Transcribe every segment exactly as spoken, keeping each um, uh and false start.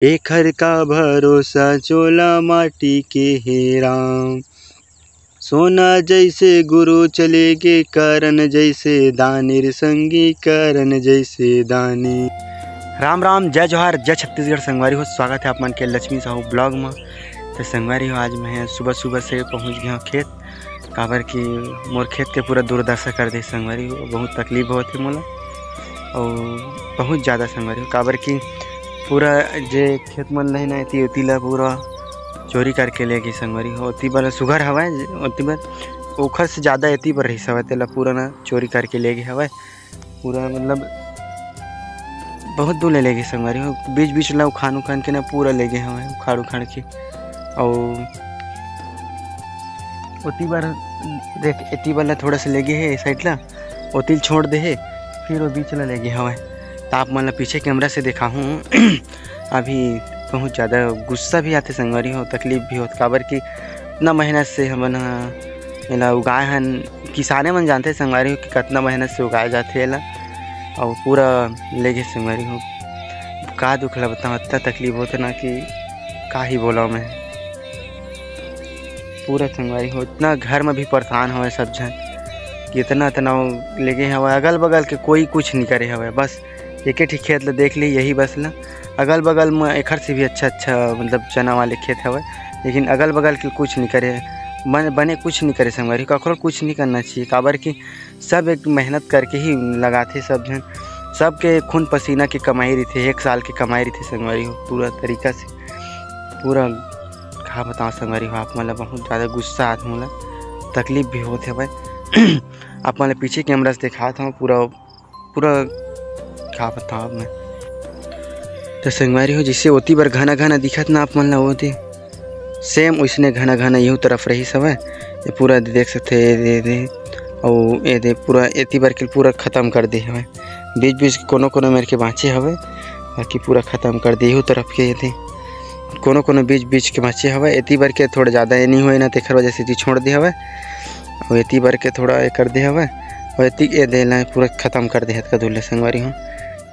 एखर का भरोसा चोला माटी के हे राम। सोना जैसे गुरु चले गे, करन जैसे दानी रे संगी, करन जैसे दानी। राम राम, जय जोहार, जय छत्तीसगढ़ संगवारी हो। स्वागत है आप मन के लक्ष्मी साहू ब्लॉग में। तो संगवारी हो, आज मैं सुबह सुबह से पहुंच गया हूँ खेत, काबर कि मोर खेत के पूरा दुर्दशा कर दे संगवारी हो। बहुत तकलीफ होत हे मोला, और बहुत ज़्यादा संगवारी हो, काबर कि पूरा जे खेत मन रहे ना, एती ओती ला पूरा चोरी करके ले गे संगवारी हो। ओती बर सुघर हवय, ओती बर ओखर से ज़्यादा एती बर रहिस हवय, तेला पूरा ना चोरी करके ले गे हवय। पूरा मतलब बहुत दूर ले, ले गे संगवारी हो, बीच बीच ला उखान उखान के ना पूरा ले गे हवय, उखाड़ उखाड़ के। और ओती बर देख, एती बर ला थोड़ा सा ले गे हे, ए साइड ला ओती ल छोड़ दे हे, फिर वो बीच ला ले गे हवय। त आप मन ला पीछे कैमरा से दिखाहूँ। अभी बहुत ज़्यादा गुस्सा भी आथे संगवारी हो, तकलीफ भी होत, काबर कि इतना मेहनत से हमन ह एला उगाए हन। किसाने मन जानथे संगवारी हो कि कितना मेहनत से उगाए जाथे एला, और पूरा ले गे संगवारी हो। का दुख ला बताओ, इतना तकलीफ होथे ना कि का ही बोला मैं। पूरा संगवारी हो, इतना घर में भी परेशान हवय सब झन कि इतना तनाव लेगे हवय। अगल बगल के कोई कुछ नहीं करे हवय, बस एके ठी खेत ला देख ली, यही बस ला। अगल बगल में एखर से भी अच्छा अच्छा मतलब चना वाले खेत हवय, लेकिन अगल बगल के कुछ नहीं करे, बन, बने कुछ नहीं करे संगवारी। कखरो कुछ नहीं करना चाहिए, काबर कि सब एक मेहनत करके ही लगाथे सब झन, सबके खून पसीना के कमाई रहिथे, एक साल के कमाई रहिथे संगवारी हो। पूरा तरीका से पूरा का बताओ संगवारी हो, आप मन ला बहुत ज़्यादा गुस्सा आत मोला, तकलीफ भी होत हवय। आप मन ला पीछे कैमरा से दिखात हूँ पूरा, पूरा का बताओ मैं। तो संगवारी हो, जैसे ओती बर घना घना दिखत ना आप मन ला, ओती सेम वैसने घना घना यहू तरफ रहिस हवय। ये पूरा देख सकते, ये दे, दे, अउ ये दे पूरा एती बर के पूरा खत्म कर दे हवय। बीच बीच के कोनो कोनो मेर के बाँचे हवय, बाकी पूरा खत्म कर दे। यहू तरफ के ये दे कोनो कोनो बीच बीच के बाँचे हवय। एती बर के थोड़ा ज़्यादा ये नहीं होए ना, तेखर वजह से एती छोड़ दे हवय। अउ एती बर के थोड़ा ये कर दे हवय, अउ एती ये दे ला पूरा खत्म कर दे हत का धुल्ला संगवारी हो।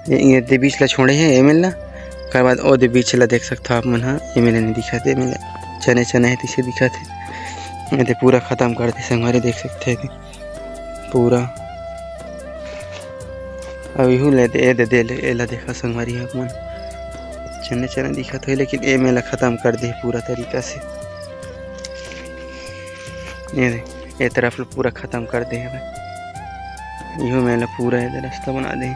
ये, ये दे बीच ला छोड़े हे एमे ला, ओकर बाद ओ दे बीच ला देख सकथव आप मन ह, एमे ला नहीं दिखत हे, एमे ला चने चने हे तइसे दिखत हे। ये दे पूरा खत्म कर दे संगवारी, देख सकथे ये दे पूरा। अब इहू ले दे, ए दे, दे ले, एला देखा संगवारी आप मन, चने चने दिखत हे, लेकिन एमे ला खत्म कर दे पूरा तरीका से। ये दे, ए तरफ ल पूरा खत्म कर दे हवय। इहू में ल पूरा ए दे रास्ता बना दे,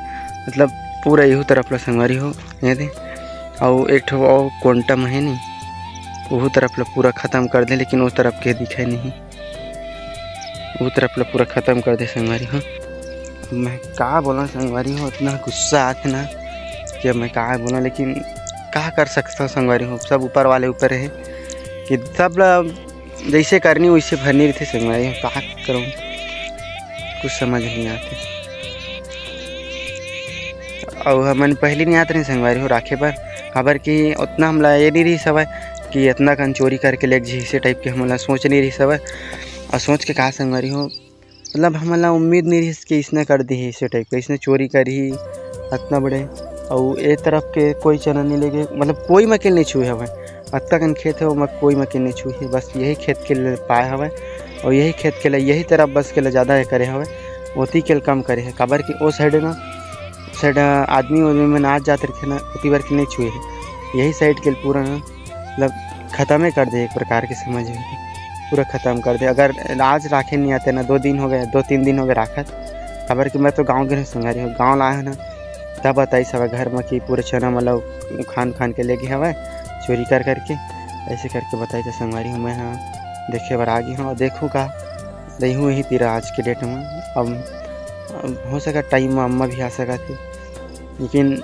मतलब पूरा इहू तरफ ल संगवारी हो, ये दे। अउ एक ठो अउ कोंटा म हे नी, उहू तरफ ल पूरा खत्म कर दे, लेकिन ओ तरफ के दिखे नहीं, ओ तरफ ल पूरा खत्म कर दे संगवारी हो। मैं का बोला संगवारी हो, इतना गुस्सा आथे ना कि अब मैं का बोला, लेकिन का कर सकता हूँ संगवारी हो, सब ऊपर वाले ऊपर है कि सब ला जैसे करनी वैसे भरनी रहिथे संगवारी हो, का करूँ, कुछ समझ नहीं आते। अउ हमन पहली नहीं आत रही संगवारी हो राखे बर, काबर कि उतना हमला ये नहीं रही सवय कि इतना कन चोरी करके लेग जी, इसे टाइप के हमला सोच नहीं रही सवय। और सोच के कहा संगवारी हो, मतलब हमला उम्मीद नहीं रही कि इसने कर दी है इसे टाइप के, इसने चोरी करी इतना बड़े। और ए तरफ के कोई चना नहीं लेगे, मतलब कोई मकेल नहीं छुए हवय। अतका कन खेत हे, ओमा कोई मकेल नहीं छुए हे, बस यही खेत के ल-, पाए हवय। और यही खेत के ल-, यही तरफ बस के ल ज़्यादा हे करे हवय, ओती के ल कम करे हे, काबर कि ओ साइड ना, ओ साइड आदमी, आदमी मन आ जात रहिथे ना, ओती बर के नहीं छुए हे। यही साइड के ल पूरा ना, मतलब खत्म ही कर दे एक प्रकार के, समझ में पूरा खत्म कर दे। अगर आज राखे नहीं आते ना, दो दिन हो गए, दो तीन दिन हो गए राखत, काबर कि मैं तो गाँव गे हूँ संगवारी हो, गाँव लाए हूँ ना, तब बताई सब घर में कि पूरे चना मतलब उखान उखान के लेगे हवय चोरी कर करके, ऐसे करके बताई। तो संगवारी हो, मैं हाँ देखे बर आ गई हूँ, और देखूँ का रही हूँ यही तीरा आज के डेट में। अब, अब हो सका टाइम में अम्मा भी आ सका थे, लेकिन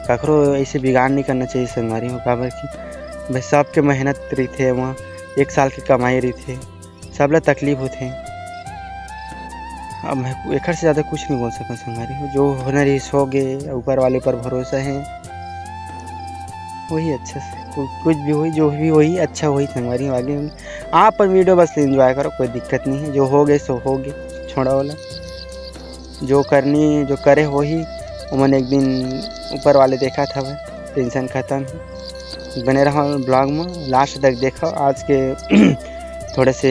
कखरो ऐसे बिगाड़ नहीं करना चाहिए संगवारी हो, काबर कि भाई सबके मेहनत रहिथे, वहाँ एक साल के कमाई रहिथे, सबला तकलीफ होथे। अब मैं एखर से ज़्यादा कुछ नहीं बोल सकता संगवारी हो, जो होना रही सो गे, ऊपर वाले पर भरोसा है, वही अच्छा से कु-, कुछ भी होई, जो भी होई अच्छा होई संगवारी हो। आगे आप अपन वीडियो बस एंजॉय करो, कोई दिक्कत नहीं है, जो हो गए सो हो गए, छोड़ा वाला जो करनी जो करे होही, ओमन एक दिन ऊपर वाले देखत हवय। tension खत्म हे। बने रहो vlog में, last तक देखो। आज के थोड़े से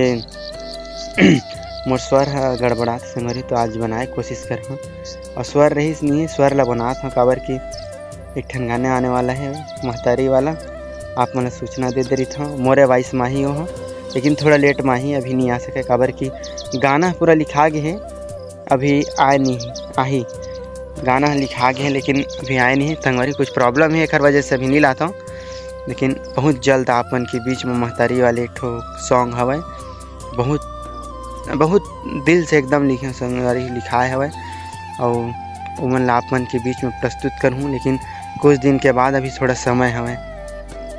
मोर स्वर ह गड़बड़ात संगवारी, तो आज बनाए कोशिश करहूँ। और स्वर रहीस नहीं, स्वर ला बनात हूँ, काबर कि एक ठन गाना आने वाला है महतारी वाला, आप मन ला सूचना दे दे रहिथव। मोरे voice माही ओह, लेकिन थोड़ा late माही, अभी नहीं आ सके, काबर कि गाना पूरा लिखा गे हे, अभी आए नहीं, आही। गाना लिखा गे हे, लेकिन अभी आए नहीं। संगवारी, कुछ problem हे, एकर वजह से अभी नहीं लाता हूँ, लेकिन बहुत जल्द आप मन के बीच में महतारी वाले एक ठो song हवय, बहुत, बहुत दिल से एकदम लिखे संगवारी, लिखाए हवय, अउ ओमन ला आप मन के बीच में प्रस्तुत करहूँ, लेकिन कुछ दिन के बाद, अभी थोड़ा समय हवय,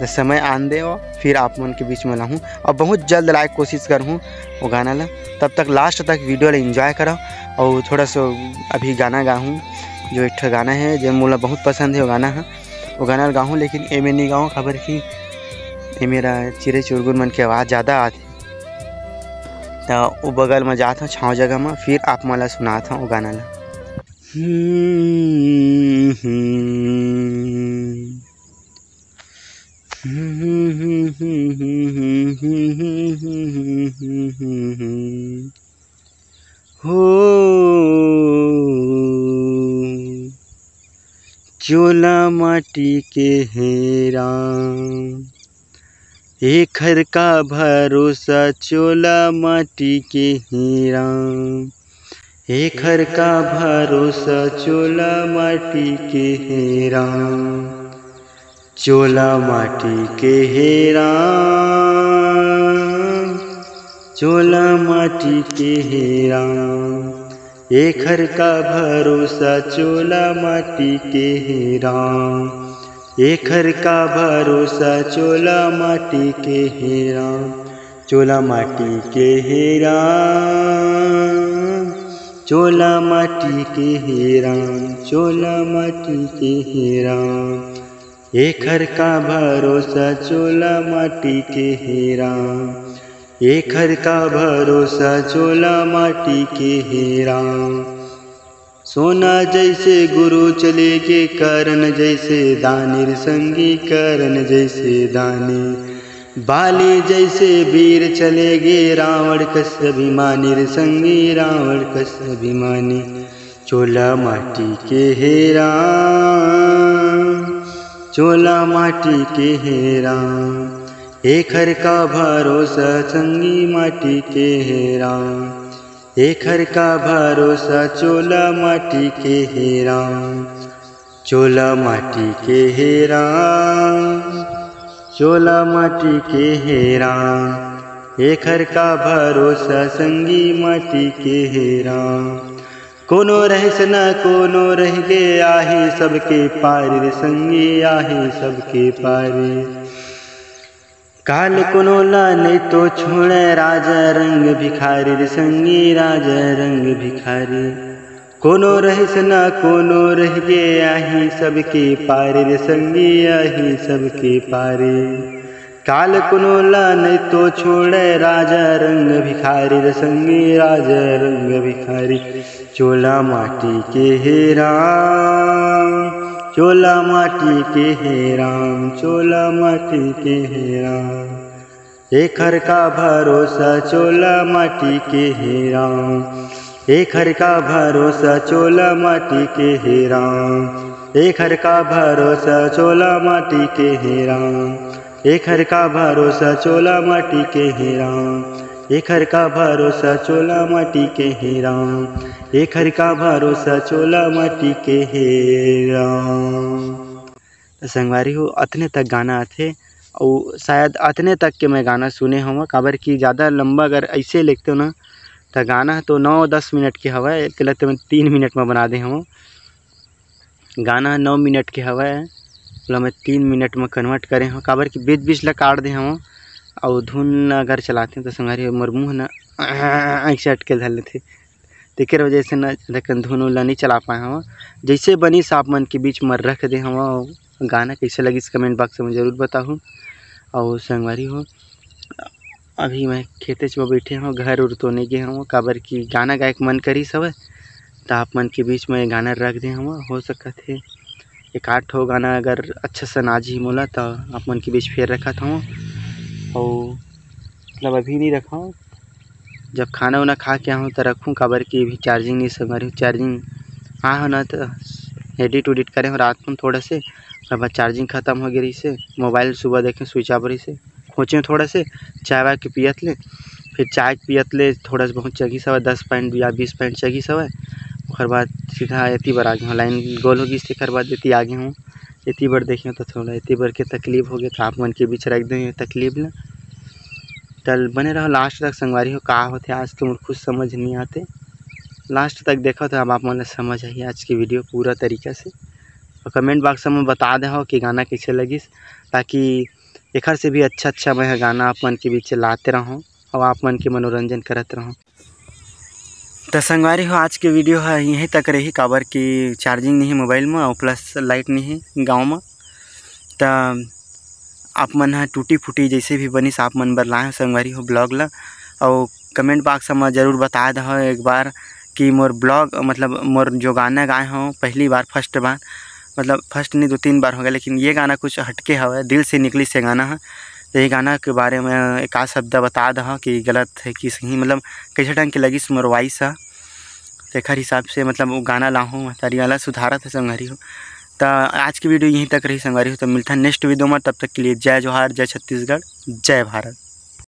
तो समय आन दे, फिर आप मन के बीच में लाहूँ। और बहुत जल्द लाए के कोशिश करहूँ वो गाना ला। तब तक last तक video ला enjoy करो। और थोड़ा सा अभी गाना गाहूँ, जो एक ठो गाना है, जो मोला बहुत पसंद है वो गाना है। वो गाना ला गाहूँ, लेकिन एमे नहीं गाऊँ, काबर कि ए मेरा चिरे चुरगुन मन के आवाज़ ज़्यादा आथे। तो वो बगल में जात हूँ छाँव जगह में, फिर आप मन ला सुनात हूँ वो गाना ला। हम्म, हम्म। हो चोला माटी के हे राम, एखर का भरोसा चोला माटी के हे राम, एखर का भरोसा चोला माटी के हे राम। चोला माटी के हे राम, चोला माटी के हे राम, एखर का भरोसा चोला माटी के हे राम, एखर का भरोसा चोला माटी के हे राम, चोला माटी के हे राम, चोला माटी के हे राम, चोला माटी के हे राम। एखर का भरोसा चोला माटी के हे राम, एखर का भरोसा चोला माटी के हे राम। सोना जैसे गुरु चले गे, करण जैसे दानी रे संगी, करण जैसे दानी। बाली जैसे वीर चले गे, रावण कस अभिमानी रे संगी, रावण कस अभिमानी। चोला माटी के हे राम, चोला माटी के हे राम, एखर का भरोसा संगी माटी के हे राम, एखर का भरोसा चोला माटी के हे राम, चोला माटी के हे राम, चोला माटी के हे राम, एखर का भरोसा संगी माटी के हे राम। कोनो रहिस न कोनो रहि गे, आही सबके पारी रे संगी, आही सबके पारी। काल कोनो ला नहीं तो छोड़े, राजा रंग भिखारी रे संगी, राजा रंग भिखारी। कोनो रहिस न कोनो रहि गे, आही सबके पारी रे संगी, आही सबके पारी। काल कोनो ला नहीं तो छोड़े, राजा रंग भिखारी रे संगी, राजा रंग भिखारी। चोला माटी के हे राम, चोला माटी के हे राम, चोला माटी के हे राम। एखर का भरोसा चोला माटी के हे राम, एखर का भरोसा चोला माटी के हे राम, एखर का भरोसा चोला माटी के हे राम, एखर का भरोसा चोला माटी के हे राम, एखर का भरोसा चोला माटी के हे राम, एखर का भरोसा चोला माटी के हे राम। त संगवारी हो, अतने तक गाना आथे, अउ शायद अतने तक के मैं गाना सुने हवं, काबर कि ज़्यादा लंबा अगर ऐसे लेगतेव ना, त गाना ह तो नौ दस मिनट के हवय, तेला तो मैं तीन मिनट म बना दे हवं। गाना ह नौ मिनट के हवय, ओला मैं तीन मिनट म convert करे हवं, काबर कि बीच-बीच ल काट दे हवं, अउ धुन अगर चलातेंव, त संगवारी हो, मोर मुँह न ऐसे अटके धर लेथे। तेकर वजह से ना ज़्यादा कन धुन उन ला नइ चला पाए हवं। जइसे बनिस आप मन के बीच म रख दे हवं। गाना कइसे लगिस comment box में जरूर बताहू। अउ संगवारी हो, अभी मैं खेतेच म बइठे हवं, घर उर तो नइ गे हवं, काबर कि गाना गाए के मन करिस हवय, त आप मन के बीच म ये गाना रख दे हवं। हो सकत हे एक आध ठो गाना अगर अच्छा से नाचही मोला, त आप मन के बीच फेर रखत हवं। अउ मतलब अभी नहीं रखव, जब खाना उना खा के आहूँ त रखूँ, काबर कि अभी charging नहीं संगवारी हो, charging आए हो ना त edit उडिट करे हो रात कुन थोड़ा से, ओकर बाद charging खत्म हो गे रहिसे। मोबाइल सुबह देखे switch off रहिसे, खोचे थोड़ा से चाय वाय के पियत ले, फिर चाय के पियत ले थोड़ा से बहुत चघिस हवय, दस point या बीस point चघिस हवय। ओकर बाद सीधा एती बर आ गे हूँ, लाइन गोल हो गिस, तेकर बाद एती आ गे हूँ। एती बर देखे तो थोड़ा एती बर के तकलीफ हो गे, तो आप मन के बीच रख दे तकलीफ ला। चल बने रहो last तक संगवारी हो, का होथे आज के मोर खुद समझ नहीं आते। Last तक देखो तो अब आप मन ला समझ आही आज की video पूरा तरीका से। और comment box में बता दे हो कि गाना कैसे लगिस, ताकि एखर से भी अच्छा अच्छा मैं ह गाना आप मन के बीच लाते रहूँ और आप मन के मनोरंजन करत रहूँ। तो संगवारी हो, आज के video ह यहीं तक रही, काबर कि charging नहीं है मोबाइल में और plus light नहीं है गाँव में। तो आप मन ह टूटी फूटी जैसे भी बनिस, आप मन बर लाए हो संगवारी हो blog ला। और comment box में जरूर बता दहो एक बार कि मोर blog, मतलब मोर जो गाना गाए हो पहली बार, first बार, मतलब first नहीं, दो तीन बार हो गया, लेकिन ये गाना कुछ हटके हवय, दिल से निकलिस ये गाना ह। तो ये गाना के बारे में एक आध शब्द बता दहो कि गलत है कि सही, मतलब कैसे ढंग के लगिस मोर voice ह। तेखर हिसाब से मतलब वो गाना लाहूँ, महतारी वाला सुधारत है संगवारी हो। तो आज की video यहीं तक रही संगवारी हो, तो मिलता है next video में। तब तक के लिए जय जोहार, जय छत्तीसगढ़, जय भारत।